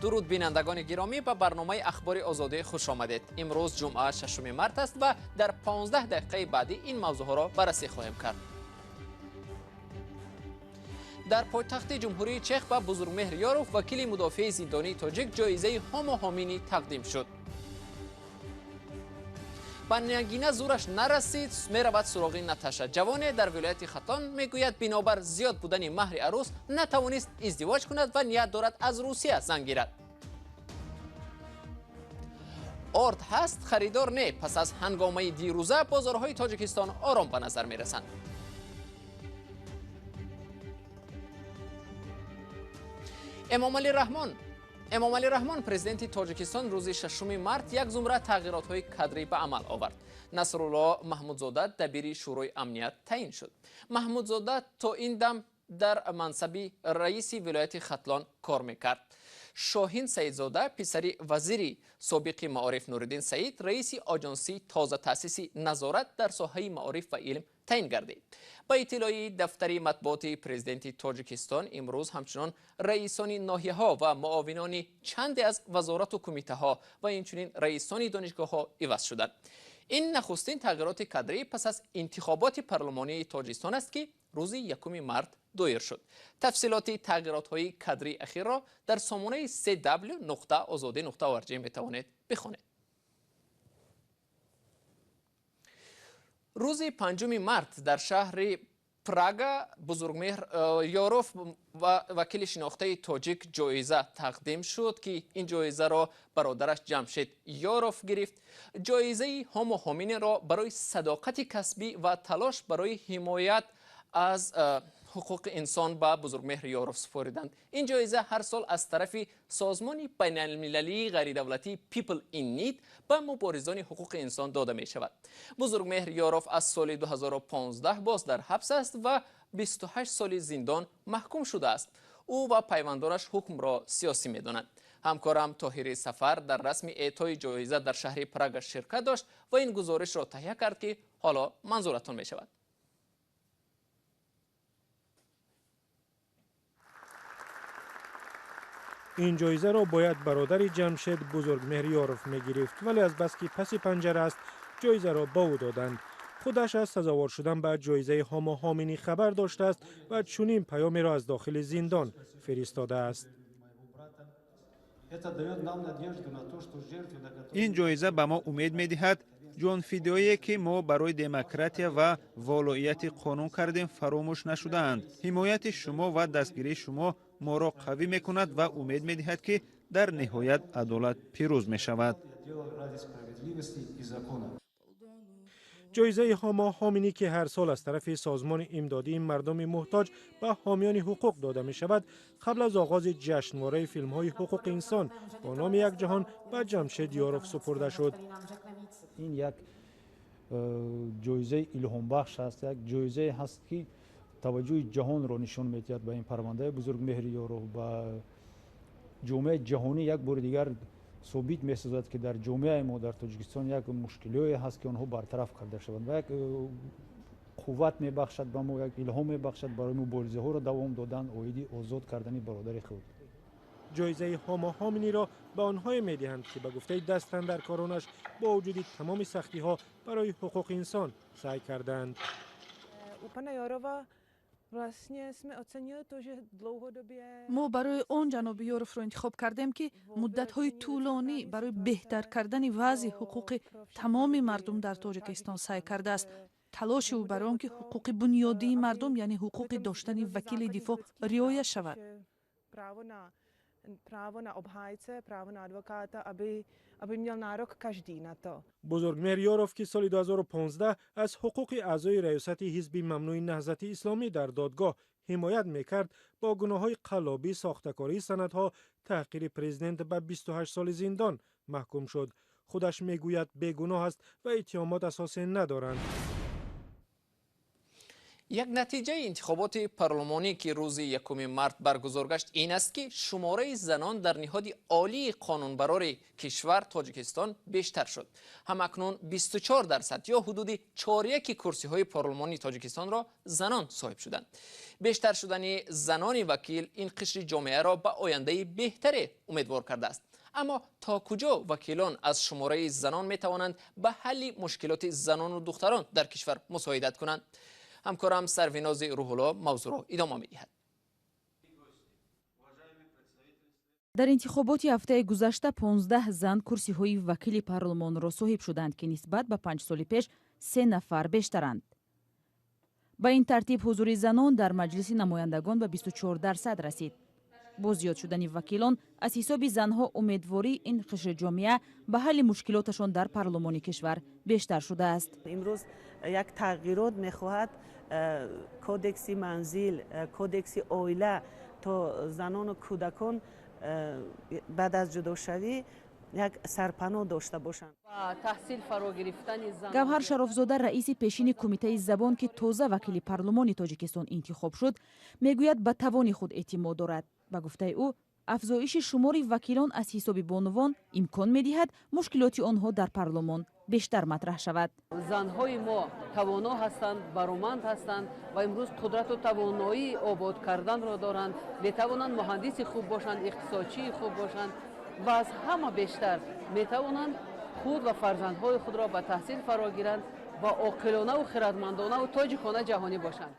Дуруд, бинандагони гиромӣ, ба барномаи Ахбори Озодӣ хуш омадед. Имрӯз ҷумъа, 6 март аст ва дар 15 дақиқаи баъдӣ ин мавзӯъҳоро баррасӣ хоҳем кард. Дар пойтахти Ҷумҳурии Чех ба Бузургмеҳр Ёров, вакили мудофиаи зиндонии тоҷик, ҷоизаи Ҳомо Ҳоминӣ тақдим шуд. Ба Нагина зӯраш нарасид, меравад суроғи Наташа. Ҷавоне дар вилояти Хатлон мегӯяд, бинобар зиёд будани маҳри арӯс натавонист издивоҷ кунад ва ният дорад аз Русия зан гирад. Орд ҳаст, харидор не. Пас аз ҳангомаи дирӯза бозорҳои Тоҷикистон ором ба назар мерасанд. Эмомалӣ Раҳмон, президенти Тоҷикистон, рӯзи 6 март як зумра тағйиротҳои кадрӣ ба амал овард. Насрулло Маҳмудзода дабири Шӯрои амният таъин шуд. Маҳмудзода то ин дам дар мансаби раиси вилояти Хатлон кор мекард. Шоҳин Саидзода, писари вазири собиқи маориф Нуриддин Саид, раиси оҷонсии тозатаъсиси назорат дар соҳаи маориф ва илм таъин гардид. Ба иттилои дафтари матбуоти президенти Тоҷикистон, имрӯз ҳамчунон раисони ноҳияҳо ва муовинони чанде аз вазорату кумитаҳо ва инчунин раисони донишгоҳҳо иваз шуданд. Ин нахустин тағйироти кадрӣ пас аз интихоботи парлумонии Тоҷикистон аст, ки рӯзи 1 март доир шуд. Тафсилоти тағйиротҳои кадрии ахирро дар сомонаи cw.ozodi.org метавонед бихонед. Рӯзи 5 март дар шаҳри Прага Бузургмеҳр Ёров ва вакили шинохтаи тоҷик ҷоиза тақдим шуд, ки ин ҷоизаро бародараш Ҷамшед Ёров гирифт. Ҷоизаи Ҳомо Ҳоминиро барои садоқати касбӣ ва талош барои ҳимоят аз ҳуқуқи инсон ба Бузургмеҳр Ёров супориданд. Ин ҷоиза ҳар сол аз тарафи созмони байналмилалии ғайридавлатии People in Need ба муборизони ҳуқуқи инсон дода мешавад. Бузургмеҳр Ёров аз соли 2015 боз дар ҳабс аст ва 28 соли зиндон маҳкум шудааст. Ӯ ва пайвандонаш ҳукмро сиёсӣ медонанд. Ҳамкорам Тоҳири Сафар дар расми эътои ҷоиза дар шаҳри Прага ширкат дошт ва ин гузоришро таҳия кард, ки ҳоло манзуратон мешавад. Ин ҷоизаро бояд бародари Ҷамшед, Бузургмеҳр Ёров, мегирифт, вале азбаски паси панҷара аст, ҷоизаро ба ӯ доданд. Худаш аз сазовор шудан ба ҷоизаи Ҳомо Ҳоминӣ хабар доштааст ва чунин паёмеро аз дохили зиндон фиристодааст. Ин ҷоиза ба мо умед медиҳад. Ҷонфидоие, ки мо барои демократия ва волоияти қонун кардем, фаромӯш нашудаанд. Ҳимояти шумо ва дастгирии шумо моро қавӣ мекунад ва умед медиҳад, ки дар ниҳоят адолат пирӯз мешавад. Ҷоизаи Ҳомо Ҳоминӣ, ки ҳар сол аз тарафи созмони имдодии мардуми муҳтоҷ ба ҳомиёни ҳуқуқ дода мешавад, қабл аз оғози ҷашнвораи филмҳои ҳуқуқи инсон бо номи Як ҷаҳон ба Ҷамшед Ёров супурда шуд. Ин як ҷоизаи илҳомбахш аст, як ҷоизае ҳаст, ки таваҷҷӯҳи ҷаҳонро нишон медиҳад ба ин парвандаи Бузургмеҳри Ёров, ба ҷомеаи ҷаҳонӣ як бори дигар собит месозад, ки дар ҷомеаи мо, дар Тоҷикистон, як мушкилиҳое ҳаст, ки онҳо бартараф карда шаванд, ва як қувват мебахшад ба мо, як илҳом мебахшад барои муборизаҳоро давом додан оиди озод кардани бародари худ. Ҷоизаи Ҳомо Ҳоминиро ба онҳое медиҳанд, ки ба гуфтаи дастандаркоронаш бо вуҷуди тамоми сахтиҳо барои ҳуқуқи инсон саъй кардаанд. Мо барои он ҷаноби Ёровро интихоб кардем, ки муддатҳои тӯлонӣ барои беҳтар кардани вазъи ҳуқуқи тамоми мардум дар Тоҷикистон саъй кардааст. Талоши ӯ барои он ки ҳуқуқи бунёдии мардум, яъне ҳуқуқи доштани вакили дифоъ, риоя шавад. Právo na obhájce, právo na advokáta, aby měl nárok každý na to. Бузургмеҳр Ёров, ки соли 2015 аз ҳуқуқи аъзои раёсати ҳизби мамнӯи Наҳзати Исломӣ дар додгоҳ ҳимоят мекард, бо гуноҳҳои қаллобӣ, сохтакории санадҳо, таҳқири президент ба 28 соли зиндон маҳкум шуд. Худаш мегӯяд, бегуноҳ аст ва иттиҳомот асосе надоранд. Як натиҷаи интихоботи парлумонӣ, ки рӯзи 1 март баргузор гашт, ин аст, ки шумораи занон дар ниҳоди олии қонунбарори кишвар Тоҷикистон бештар шуд. Ҳамакнун 24% ё ҳудуди чоряки курсиҳои парлумони Тоҷикистонро занон соҳиб шуданд. Бештар шудани занони вакил ин қишри ҷомеаро ба ояндаи беҳтаре умедвор кардааст. Аммо то куҷо вакилон аз шумораи занон метавонанд ба ҳалли мушкилоти занону духтарон дар кишвар мусоидат кунанд? Ҳамкорам Сарвинози Рӯҳулло мавзӯъро идома медиҳад. Дар интихоботи ҳафтаи гузашта 15 зан курсиҳои вакили парлумонро соҳиб шуданд, ки нисбат ба 5 соли пеш 3 нафар бештаранд. Ба ин тартиб ҳузури занон дар Маҷлиси намояндагон ба 24% расид. Бо зиёд шудани вакилон аз ҳисоби занҳо умедвории ин қишри ҷомеа ба ҳалли мушкилоташон дар парлумони кишвар бештар шудааст. Имрӯз як тағйирот мехоҳад кодекси манзил, кодекси оила, то занону кӯдакон баъд аз ҷудошавӣ як сарпаноҳ дошта бошанд. Гавҳар Шарофзода, раиси пешини Кумитаи забон, ки тоза вакили парлумони Тоҷикистон интихоб шуд, мегӯяд, ба тавони худ эътимод дорад. Ба гуфтаи ӯ, афзоиши шумори вакилон аз ҳисоби бонувон имкон медиҳад мушкилоти онҳо дар парлумон бештар матраҳ шавад. Занҳои мо тавоно ҳастанд, бароманд ҳастанд ва имрӯз қудрату тавоноии обод карданро доранд. Метавонанд муҳандиси хуб бошанд, иқтисодчии хуб бошанд ва аз ҳама бештар метавонанд худ ва фарзандҳои худро ба таҳсил фаро гиранд ва оқилонаву хирадмандонаву тоҷикона ҷаҳонӣ бошанд.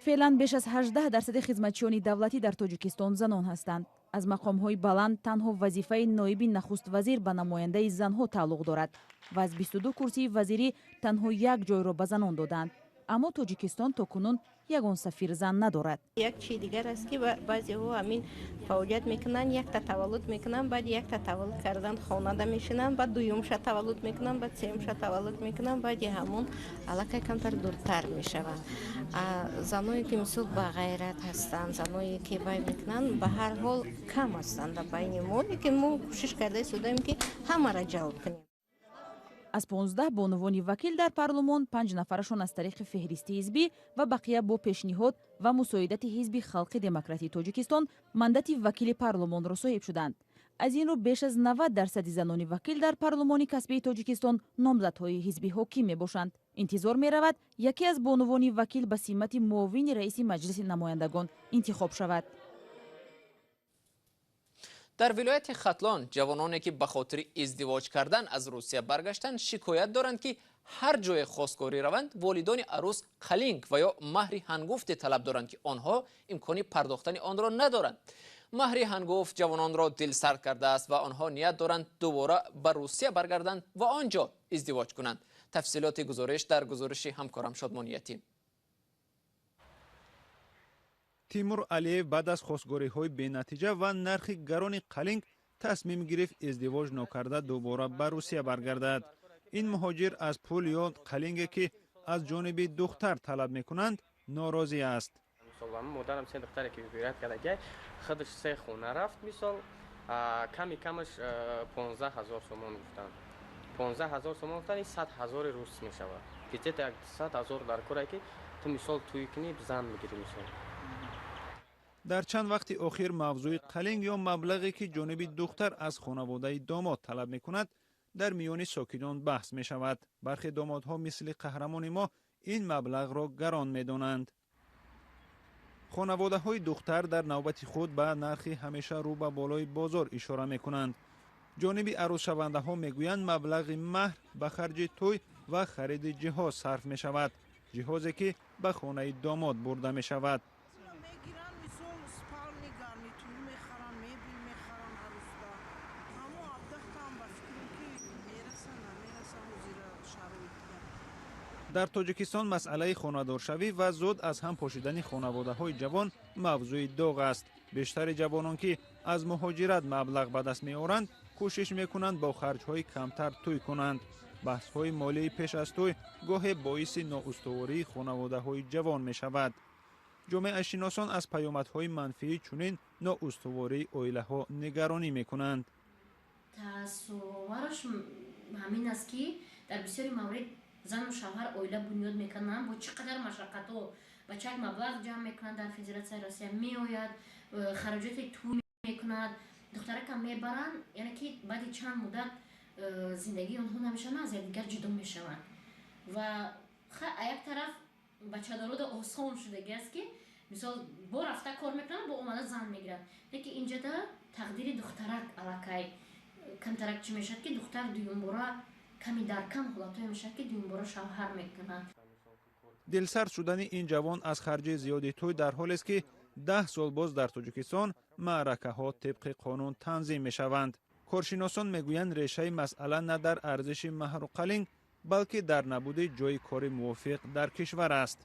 Феълан беш аз 18% хизматчиёни давлатӣ дар Тоҷикистон занон ҳастанд. Аз мақомҳои баланд танҳо вазифаи ноиби нахуствазир ба намояндаи занҳо тааллуқ дорад ва аз 22 курсии вазирӣ танҳо як ҷойро ба занон доданд. Аммо Тоҷикистон то кунун ягон сафир зан надорад. Як чизи дигар аст, ки баъзеҳо ҳамин фаъолият мекунанд, якта таваллуд мекунанд, баъд якта таваллуд кардан хонада мешинанд, баъд дуюмша таваллуд мекунанд, баъд сеюмша таваллуд мекунанд, баъди ҳамон аллакай камтар дуртар мешаванд. Заное ки мисол ба ғайрат ҳастанд, заное ки вай мекунанд, ба ҳар ҳол кам ҳастанд дар байни мо, лекин мо кӯшиш карда истодаем, ки ҳамаро ҷалб кунем. Аз 15 бонувони вакил дар парлумон 5 нафарашон аз тариқи феҳристи ҳизбӣ ва бақия бо пешниҳод ва мусоидати Ҳизби Халқи Демократии Тоҷикистон мандати вакили парлумонро соҳиб шуданд. Аз ин рӯ беш аз 90% занони вакил дар парлумони касбии Тоҷикистон номзадҳои ҳизби ҳоким мебошанд. Интизор меравад, яке аз бонувони вакил ба симати муовини раиси Маҷлиси намояндагон интихоб шавад. Дар вилояти Хатлон ҷавононе, ки ба хотири издивоҷ кардан аз Русия баргаштанд, шикоят доранд, ки ҳар ҷое хостгорӣ раванд, волидони арӯс қалинг ва ё маҳри ҳангуфте талаб доранд, ки онҳо имкони пардохтани онро надоранд. Маҳри ҳангуфт ҷавононро дилсард кардааст ва онҳо ният доранд дубора ба Русия баргарданд ва он ҷо издивоҷ кунанд. Тафсилоти гузориш дар гузориши ҳамкорам Шодмониятӣ. Тимур Алиев баъд аз хостгориҳои бенатиҷа ва нархи гарони қалинг тасмим гирифт издивоҷ нокарда дубора ба Русия баргардад. Ин муҳоҷир аз пул ё қалинге, ки аз ҷониби духтар талаб мекунанд, норозӣ аст. Модарам се духтаре ки вират карда, худаш се хона рафт, мисол ками камаш 15 ҳазор сомон гуфтанд. 15 ҳазор сомон гуфтанд, ин 100 ҳазори рус мешавад. Где-то 100 ҳазор дар коре ки ту мисол тӯй кунӣ, зан мегирӣ мисол. Дар чанд вақти охир мавзӯи қалинг ё маблағе, ки ҷониби духтар аз хонаводаи домод талаб мекунад, дар миёни сокинон баҳс мешавад. Бархе домодҳо мисли қаҳрамони мо ин маблағро гарон медонанд. Хонаводаҳои духтар дар навбати худ ба нархи ҳамеша рӯ ба болои бозор ишора мекунанд. Ҷониби арӯсшавандаҳо мегӯянд, маблағи маҳр ба харҷи тӯй ва хариди ҷиҳоз сарф мешавад, ҷиҳозе ки ба хонаи домод бурда мешавад. Дар Тоҷикистон масъалаи хонадоршавӣ ва зуд аз ҳам пошидани хонаводаҳои ҷавон мавзӯи доғ аст. Бештари ҷавонон, ки аз муҳоҷират маблағ ба даст меоранд, кӯшиш мекунанд бо харҷҳои камтар тӯй кунанд. Баҳсҳои молии пеш аз тӯй гоҳе боиси ноустувории хонаводаҳои ҷавон мешавад. Ҷомеашиносон аз паёмадҳои манфии чунин ноустувории оилаҳо нигаронӣ мекунанд. Таассуровараш ҳамин аст, ки дар бисёри маврид Зану шавҳар оила бунёд мекунанд, бо чӣ қадар машаққатҳо бачак маблағ ҷамъ мекунад, дар Федератсияи Россия меояд, хароҷоти тӯй мекунад, духтаракам мебаранд, яъне ки баъди чанд муддат зиндагии онҳо намешаванд, аз якдигар ҷудо мешаванд. Ва як тараф бачадорода осон шудагӣ аст, ки мисол бо рафта кор мекунанд, бо омада зан мегиранд. Лекин инҷода тақдири духтарак аллакай камтарак чӣ мешавад, ки духтар дуюмбора ками дар кам ҳолатҳое мешавад, ки дуюмбора шавҳар мекунад. Дилсард шудани ин ҷавон аз харҷи зиёди тӯй дар ҳолест, ки 10 сол боз дар Тоҷикистон маъракаҳо тибқи қонун танзим мешаванд. Коршиносон мегӯянд, решаи масъала на дар арзиши маҳру қалинг, балки дар набуди ҷойи кори мувофиқ дар кишвар аст.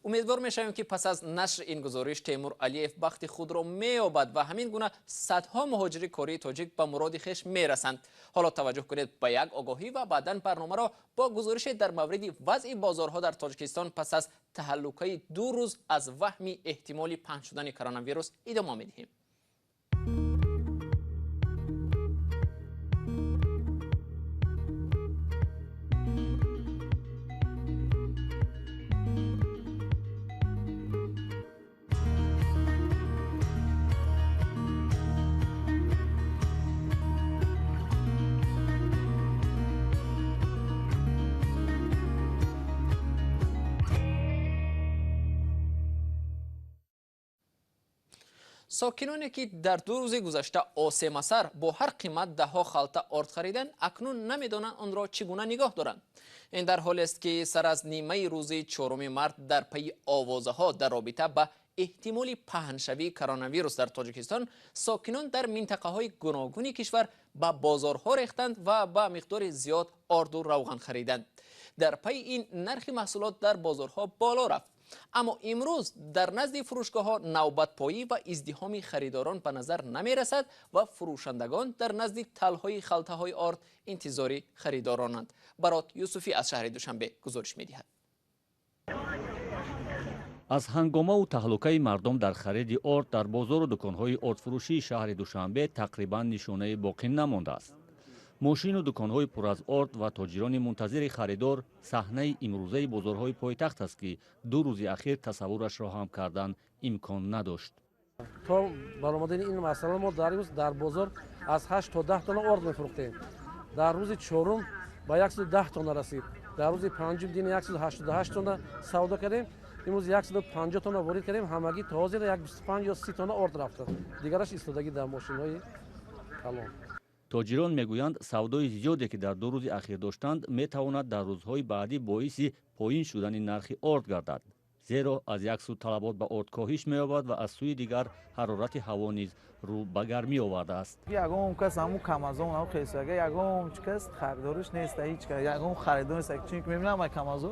Умедвор мешавем, ки пас аз нашри ин гузориш Темур Алиев бахти худро меёбад ва ҳамин гуна садҳо муҳоҷири кории тоҷик ба муроди хеш мерасанд. Ҳоло таваҷҷӯҳ кунед ба як огоҳӣ ва баъдан барномаро бо гузорише дар мавриди вазъи бозорҳо дар Тоҷикистон пас аз таҳаллукаи 2 рӯз аз ваҳми эҳтимоли паҳн шудани коронавирус идома медиҳем. Сокиноне ки дар 2 рӯзи гузашта осемасар бо ҳар қимат даҳҳо халта орд хариданд, акнун намедонанд онро чӣ гуна нигоҳ доранд. Ин дар ҳолест, ки сар аз нимаи рӯзи 4 март дар пайи овозаҳо дар робита ба эҳтимоли паҳншавии коронавирус дар Тоҷикистон сокинон дар минтақаҳои гуногуни кишвар ба бозорҳо рехтанд ва ба миқдори зиёд орду равған хариданд. Дар пайи ин нархи маҳсулот дар бозорҳо боло рафт. Аммо имрӯз дар назди фурӯшгоҳҳо навбатпоӣ ва издиҳоми харидорон ба назар намерасад ва фурӯшандагон дар назди талҳои халтаҳои орд интизори харидоронанд. Барот Юсуфӣ аз шаҳри Душанбе гузориш медиҳад. Аз ҳангомаву таҳлукаи мардум дар хариди орд дар бозору дуконҳои ордфурӯшии шаҳри Душанбе тақрибан нишонаи боқӣ намондааст. Мошину дуконҳои пур аз орд ва тоҷирони мунтазири харидор саҳнаи имрӯзаи бозорҳои пойтахт аст, ки 2 рӯзи ахир тасаввурашро ҳам кардан имкон надошт. То баромадани ин масъала мо дар рӯз дар бозор аз 8 то 10 тонна орд мефурӯхтем. Дар рӯзи чорум ба 110 тонна расид. Дар рӯзи панҷум дини 188 тонна савдо кардем. Имрӯз 150 тонна ворид кардем. Ҳамагӣ то ҳозир 25 ё 30 тонна орд рафта. Дигараш истодагӣ дар мошинҳои калон. Тоҷирон мегӯянд, савдои зиёде ки дар 2 рӯзи ахир доштанд, метавонад дар рӯзҳои баъдӣ боиси поин шудани нархи орд гардад. Зеро аз як сӯ талабот ба орд коҳиш меёбад ва аз сӯи дигар ҳарорати ҳаво низ рӯ ба гармӣ овардааст. Ягон кас ҳамун камазон ҳам хесага, ягон кас харидориш нест, ҳеҷ кас ягон харидор нест. Чунки мебинам ай камазо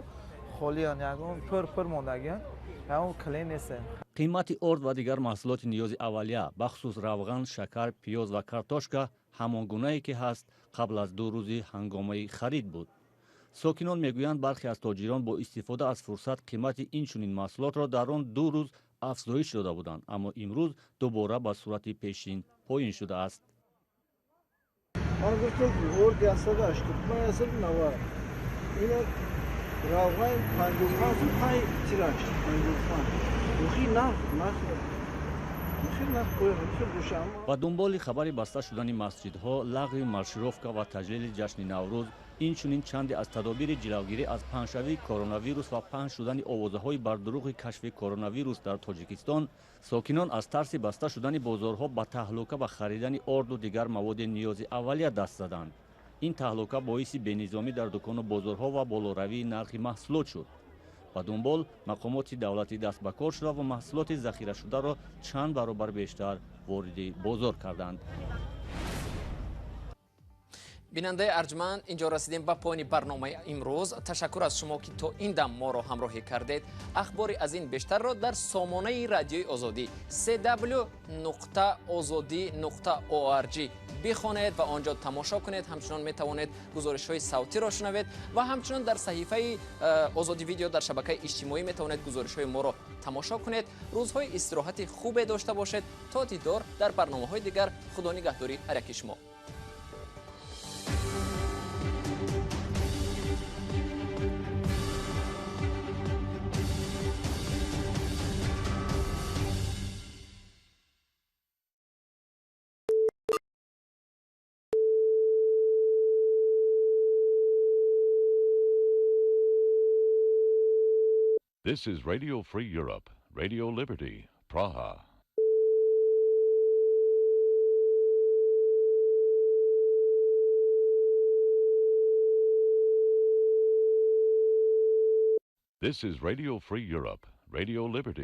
холиян, ягон пур мондагиян, ягон клиент нест. Қимати орд ва дигар маҳсулоти ниёзи аввалия, бахусус равған, шакар, пиёз ва картошка ҳамон гунае ки ҳаст қабл аз 2 рӯзи ҳангомаи харид буд. Сокинон мегӯянд, бархе аз тоҷирон бо истифода аз фурсат қимати ин чунин маҳсулотро дар он 2 рӯз афзоиш дода буданд, аммо имрӯз дубора ба сурати пешин поин шудааст. Ман гуфтам орд 185, 190. Ина равған 55, 5 тираш 55. Охи нарх Ба дунболи хабари баста шудани масҷидҳо, лағви маршировка ва таҷлили ҷашни Наврӯз, инчунин чанде аз тадобири ҷилавгирӣ аз паҳншавии коронавирус ва паҳн шудани овозаҳои бардурӯғи кашфи коронавирус дар Тоҷикистон, сокинон аз тарси баста шудани бозорҳо ба таҳлука ба харидани орду дигар маводи ниёзи аввалия даст заданд. Ин таҳлука боиси бенизомӣ дар дукону бозорҳо ва болоравии нархи маҳсулот шуд. Ба дунбол мақомоти давлатӣ даст ба кор шуда ва маҳсулоти захирашударо чанд баробар бештар вориди бозор карданд. Бинандаи арҷманд, инҷо расидем ба поёни барномаи имрӯз. Ташаккур аз шумо, ки то ин дам моро ҳамроҳӣ кардед. Ахбори аз ин бештарро дар сомонаи радиои Озодӣ cw.ozodi.org бихонед ва онҷо тамошо кунед. Ҳамчунон метавонед гузоришҳои савтиро шунавед ва ҳамчунон дар саҳифаи Озодӣ видео дар шабакаи иҷтимоӣ метавонед гузоришҳои моро тамошо кунед. Рӯзҳои истироҳати хубе дошта бошед. То дидор дар барномаҳои дигар. Худо нигаҳдори ҳар яки шумо. This is Radio Free Europe, Radio Liberty, Praha. This is Radio Free Europe, Radio Liberty.